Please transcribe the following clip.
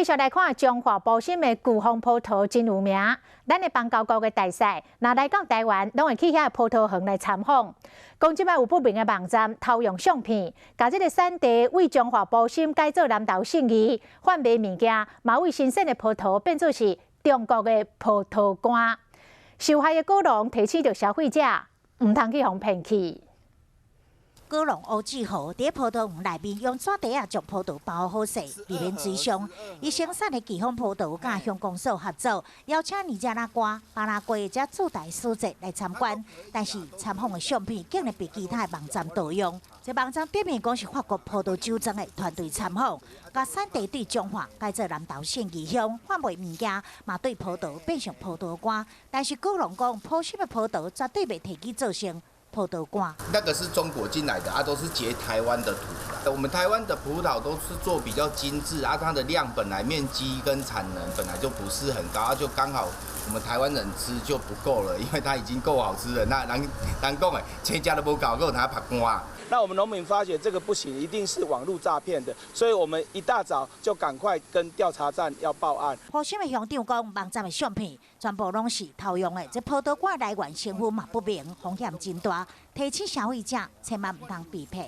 繼續來看彰化埔心的巨峰葡萄真有名，咱的邦交國的大使，若來到台灣，攏會去遐葡萄園來參訪。講這擺有不明的網站偷用相片，共這个產地對彰化埔心改做南投信義，販賣物件，嘛為新鮮的葡萄變做是中國的葡萄乾。受害的果農提醒著消費者，毋通去予騙去。果農歐志豪佇葡萄園內面用紙袋仔將葡萄包好勢，避免水傷。伊生產的巨峰葡萄佮鄉公所合作，邀請尼加拉瓜、巴拉圭遮駐台使節來參觀。但是參訪的相片竟然被其他的網站盜用。這網站表面講是法國葡萄酒莊的團隊參訪，共產地對彰化改做南投信義鄉販賣物件，嘛對葡萄變成葡萄乾。但是果農講，埔心的葡萄絕對袂提去做成葡萄乾。那個是中國進來的啊，都是截台灣的圖。我們台灣的葡萄都是做比較精緻啊，它的量本來面積跟產能本來就不是很高，啊，就剛好我們台灣人吃就不夠了，因為它已經夠好吃了。那人人講的，青食都無夠，閣有通曝乾。那我們農民發覺這個不行，一定是網路詐騙的，所以我們一大早就趕快跟調查站要報案。埔心的鄉長講，網站的相片全部攏是偷用的，這葡萄乾來源身份嘛不明，風險真大，提醒消費者千萬毋通被騙。